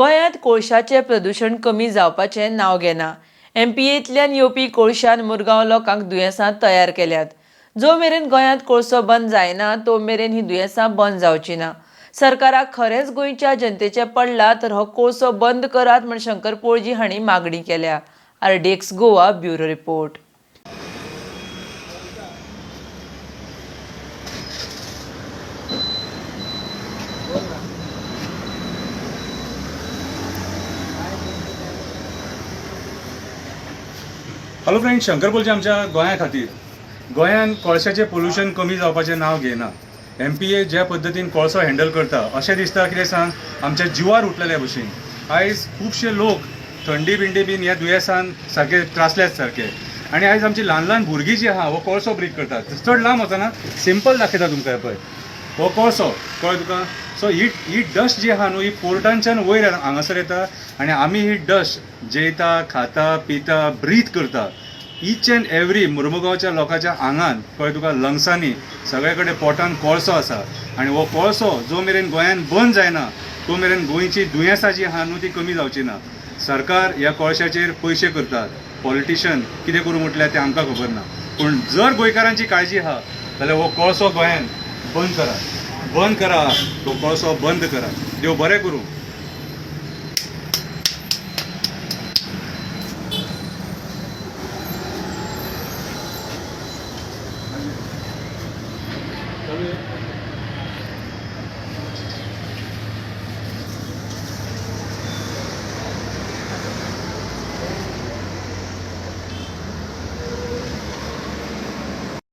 गोंयांत कोळशाचें प्रदुशण कमी जावपाचें नांव घेना. एमपीएंतल्यान येवपी कोळशान मुरगांव लोकांक दुयेंसां तयार केल्यात. जो मेरेन गोंयांत कोळसो बंद जायना तो मेरेन ही दुयेंसां बंद जावची ना. सरकाराक खरेंच गोंयच्या जनतेचें पडलां तर हो कोळसो बंद करात म्हूण शंकर पोळजी हांणी मागणी केल्या. RDX Goa bureau report. Hello friend, Shankar Polji आमच्या गोंया खातीर. गोंयान कोळशाचें पोल्युशन कमी जावपाचें नांव घेयना. एमपीए ज्या पद्दतीन कोळसो हँडल करता अशें दिसता कितें सांग, आमच्या जिवार उठलेल्या भशेन. आयज खुबशे लोक थंडी बिंडी बीन ह्या दुयेंसान सारके त्रासल्यात सारके. आनी आयज आमची ल्हान ल्हान भुरगीं जी आहा हो कोळसो ब्रीद करतात. चड लांब वचना, सिंपल दाखयता तुमकां. पळय हो कोळसो, कळ्ळें तुका? सो ही ही डस्ट जी आहा न्हू ही पोर्टांच्यान वयर हांगासर येता आनी आमी ही डस्ट जेयता, खाता, पिता, ब्रीथ करता. इच अँड एवरी मुर्मुगांवच्या लोकांच्या आंगान, कळ्ळें तुका, लंग्सांनी सगळे कडेन पोटान कोळसो आसा. आनी हो कोळसो जो मेरेन गोंयान बंद जायना तो मेरेन गोंयची दुयेंसां जी आहा न्हू ती कमी जावची ना. सरकार ह्या कोळशाचेर पयशे करतात. पॉलिटिशन कितें करूं म्हटल्यार तें आमकां खबर ना. पूण जर गोंयकारांची काळजी आहा जाल्यार हो कोळसो गोंयान बंद करा, बंद करा, तो कोळसो बंद करा. देव बरें करूं.